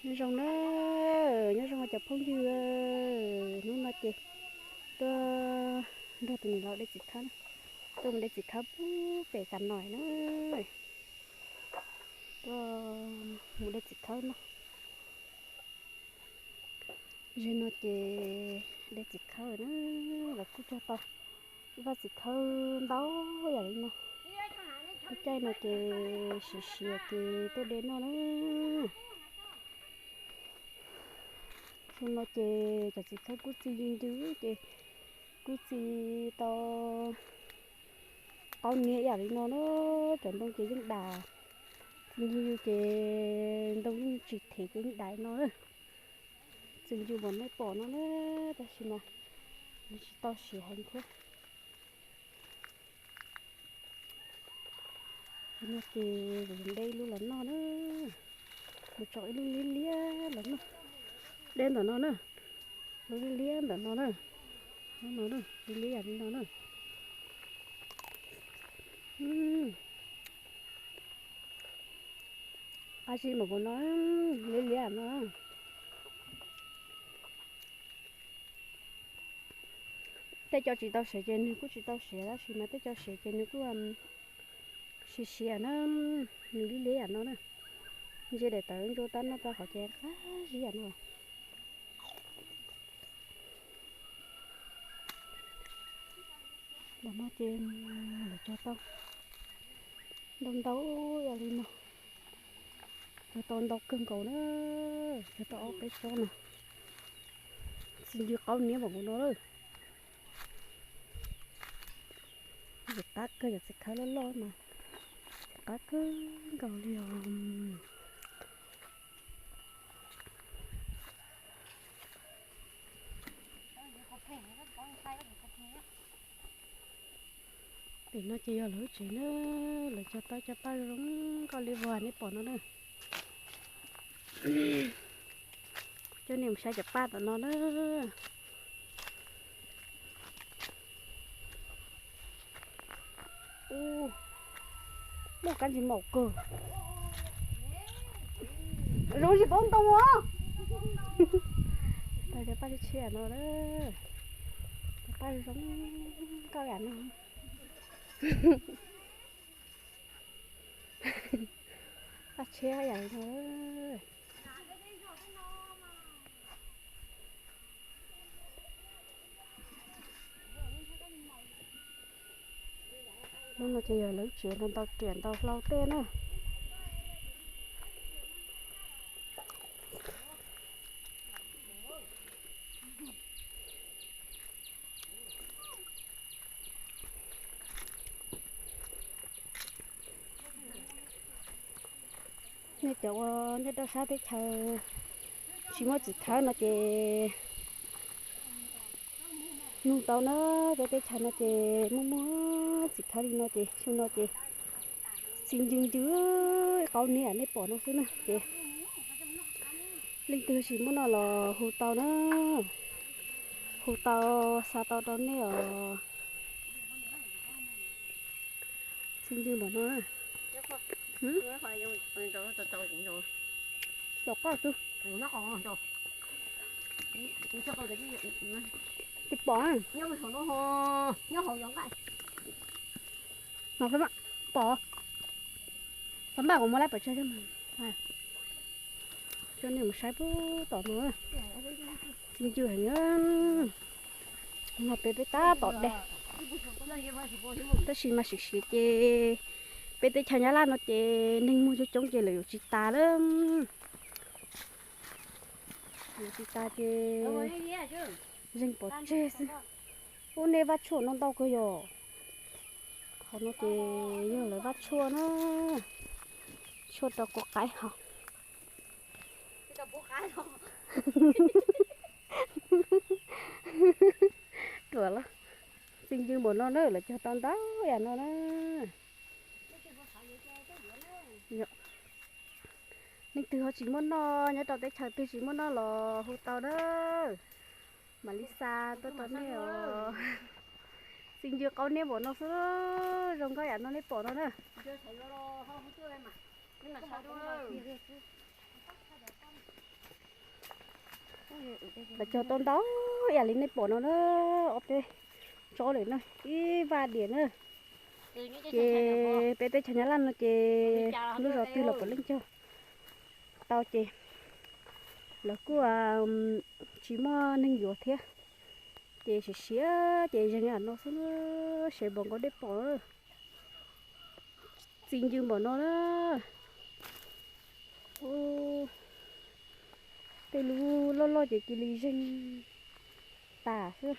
Nyob zoo na, nyob zoo cov phooj ywg, hnub no ces tuaj nrog tus niam laus de txiv khawb, tuaj mus de txiv khawb pub pem Kam Noim na, tuaj mus de txiv khawb no. Zaum no ces de txiv khawb na, lawv kuj cog tau ib vaj txiv khawb ntau yam li no. Lub caij no ces siav siav ces tuaj de noj na. Xyoo no ces cov txiv khawb kuj txi ncw ncw ces kuj txi tau qaub niab yam li no na. Cov ntoo ces yeej dam, txi ncw ncw ces ntoo yeej tsis them ces yeej dam li no na. Txi ncw npaum nej pom no na, tab sis mas nws tsis tau siav heev thiab. Xyoo no ces kuv de ib lub los noj na, mus tsom ib lub liab liab los noj. De ntawm no na, lub liab liab ntawm no na, no na, liab liab yam li no na. Qab zib npaum kuv no, liab liab no. Tej co tsis tau siav ces nws kuj tsis tau siav, tab sis mas tej co siav ces nws kuj siav siav na, nws liab liab yam no na. Ntsia daim tawv ntsuab tab noj tau qhov ces qab zib yam no. Ntawm no ces lawv cog tau ntau ntau yam li no, cog tau ntau kawg nkaus na, cog tau ob peb tsob no. Txi ncw qaub niab npaum kuv no lawm. Txiv qab kawg, yog txiv khawb loj loj mas txiv qab kawg nkaus li os. Pem no ces yog lawv lub tsev na, lawv cog tau cov paj zoo zoo nkauj li uas nej pom no na. Kuv coj nej mus saib cov paj tom no na. Ub, muaj kab ntsis maum kawg. Zoo tsis paub ntoo os. Tau cov paj tshiab tshiab no na. Cov paj zoo zoo nkauj yam no. Paj tshiab yam no. Hnub no ces yog lawv tsev ntau ntau riam ntau hlau tej na. Nej cov uas nyob rau sab teb chaws tsis muaj txiv khawb no ces nug tau na, peb teb chaws no ces muaj muaj txiv khawb li no ces xyoo no ces txi ncw ncw qaub niab nej pom no xwb na ces leej twg tsis muaj noj los hu tau na, hu tau xa tau rau nej os. Txi ncw npaum no na. Caum qaj xwb. Tsis pom. No pom. Pab npaj kuv muab lab pam tseg coj nej mus saib pub tom no. Txi ncw heev. No peb peb tab tom de, tab sis mas sim siav ces peb teb chaws Nyab Laj no ces neeg muag coob coob ces lawv yuav tsis tas lawm. Yuav tsis tas ces zeeg pov tseg xwb. Ub, nej vaj tshuaj no ntau kawg yom. Qhov no ces yog lawv vaj tshuaj na, tshuaj rau kua qaib hos. Ruam los, txi ncw npaum no na, lawv cog tau ntau yam no na. Leej twg ho tsis muaj noj, nyob rau teb chaws twg tsis muaj noj los hu tau na. Mam li xa tuaj rau nej os. Txi ncw qaub niab npaum no xwb, zoo nkauj yam no nej pom no na. Ntsia saib los ho hu tuaj mas, nej mam saib dua. Lawv cog tau ntau ib yam li nej pom no na, ob peb tsob lawm na, ib vaj diam na. Ces peb teb chaws Nyab Laj no ces lub zos twg los puav leej cog tau ces lawv kuj tsis muaj neeg yuav thiab. Ces siav siav ces zeeg no xwb, siav npaum nkaus dej pom. Txi ncw npaum no na. Tej lub loj loj ces cia li zeeg tas xwb.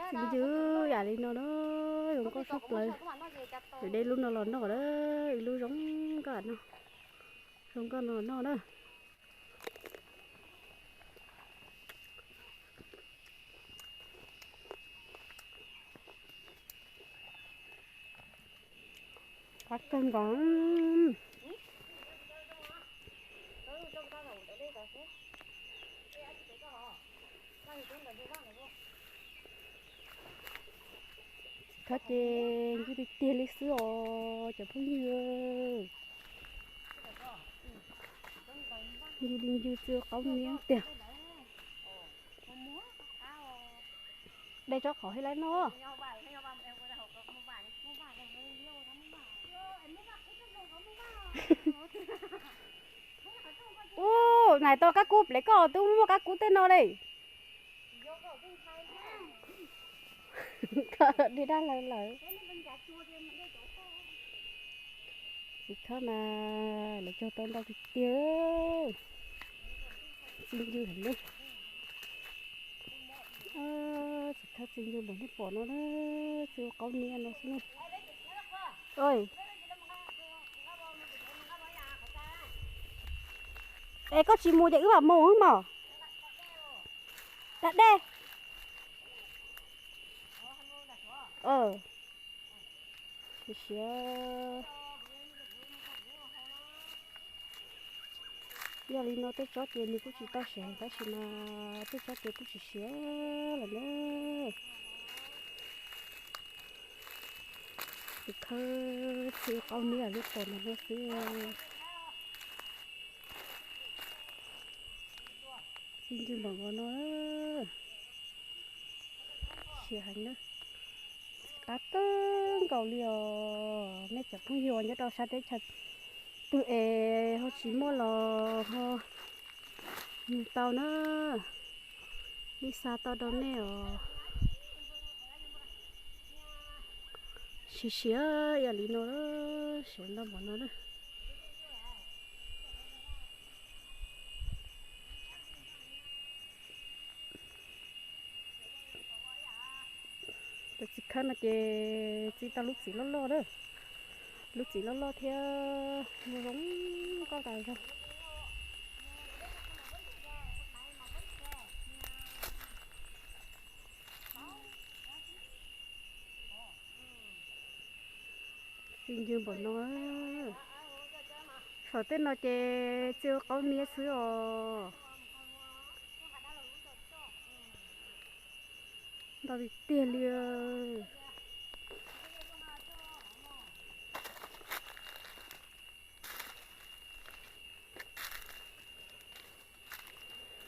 Txi ncw yam li no na, zoo nkauj sab plaws. Lawv de lub no los noj na, ib lub zoo nkauj no, zoo nkauj no noj na. Qab kawg nkaus. Tsis khawb ces ncw tiag tiag li xwb os cov phooj ywg. Ncw li ncw txiv qaub niab tiag. De tsob qhov hib laib no. Ub, nais tau qab kub plev koj twb muaj qab kub tej no li. Koj de dab lawv lawm. Txiv khawb mas lawv cog tau ntau tiag tiag. Txi ncw heev li. Txiv khawb txi ncw npaum nej pom no na, txiv qaub niab no xwb na. Oj, es koj tsis mus ces wb mam mus mog. Da dej. Siav siav. Yog li no tej tsob ces nws kuj tsis tau siav tab sis mas tej tsob ces kuj tsis siav lawm na. Tus khawb txi qaub niab li pom ntawm no xwb. Txi ncw npaum nkaus no. Siav heev na. Qab kawg nkaus li os nej cov phooj ywg nyob rau sab teb chaws twg es ho tsis muaj los ho nug tau na. Ib xa tau rau nej os. Siav siav ib yam li no, siav ntau npaum no na. Cov txiv khawb no ces txi tau lub txiv loj loj na, lub txiv loj loj thiab zoo zoo nkauj tas zog. Txi ncw npaum no. Saum tej no ces txi qaub niab xwb os. Ntau tiag tiag li.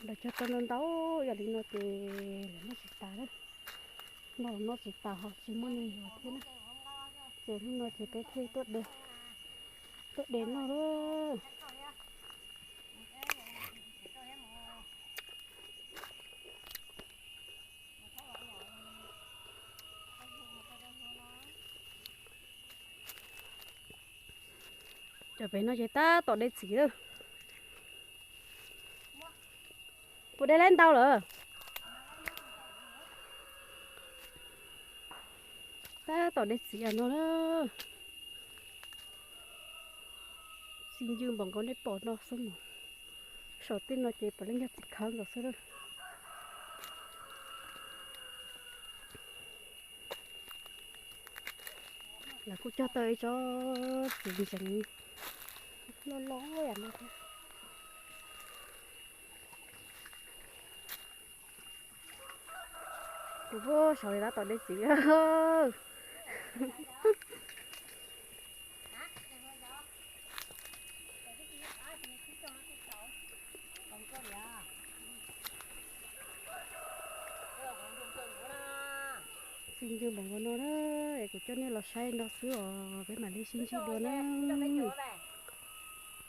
Lawv cog tau ntau ntau yam li no ces lawv noj tsis tas lawm. Noj los noj tsis tas ho tsis muaj neeg yuav thiab na. Ces hnub no ces peb thiaj tuaj de, tuaj de noj lawm. Cov pem no ces tab tom de txiv lawm. Puas de laib ntau lawm? Tab tom de txiv no na. Txi ncw npaum nkaus nej pom no xwb mas. Saum tej no ces puav leej yog txiv khawb nkaus xwb lawm. Lawv kuj cog tau ib tsob txiv ntseev loj loj yam no thiab. Tus saud tab tom de txiv. Txi ncw npaum nkaus no na, es kuv coj nej los saib nrog xwb os, peb mam li sib ntsib dua na.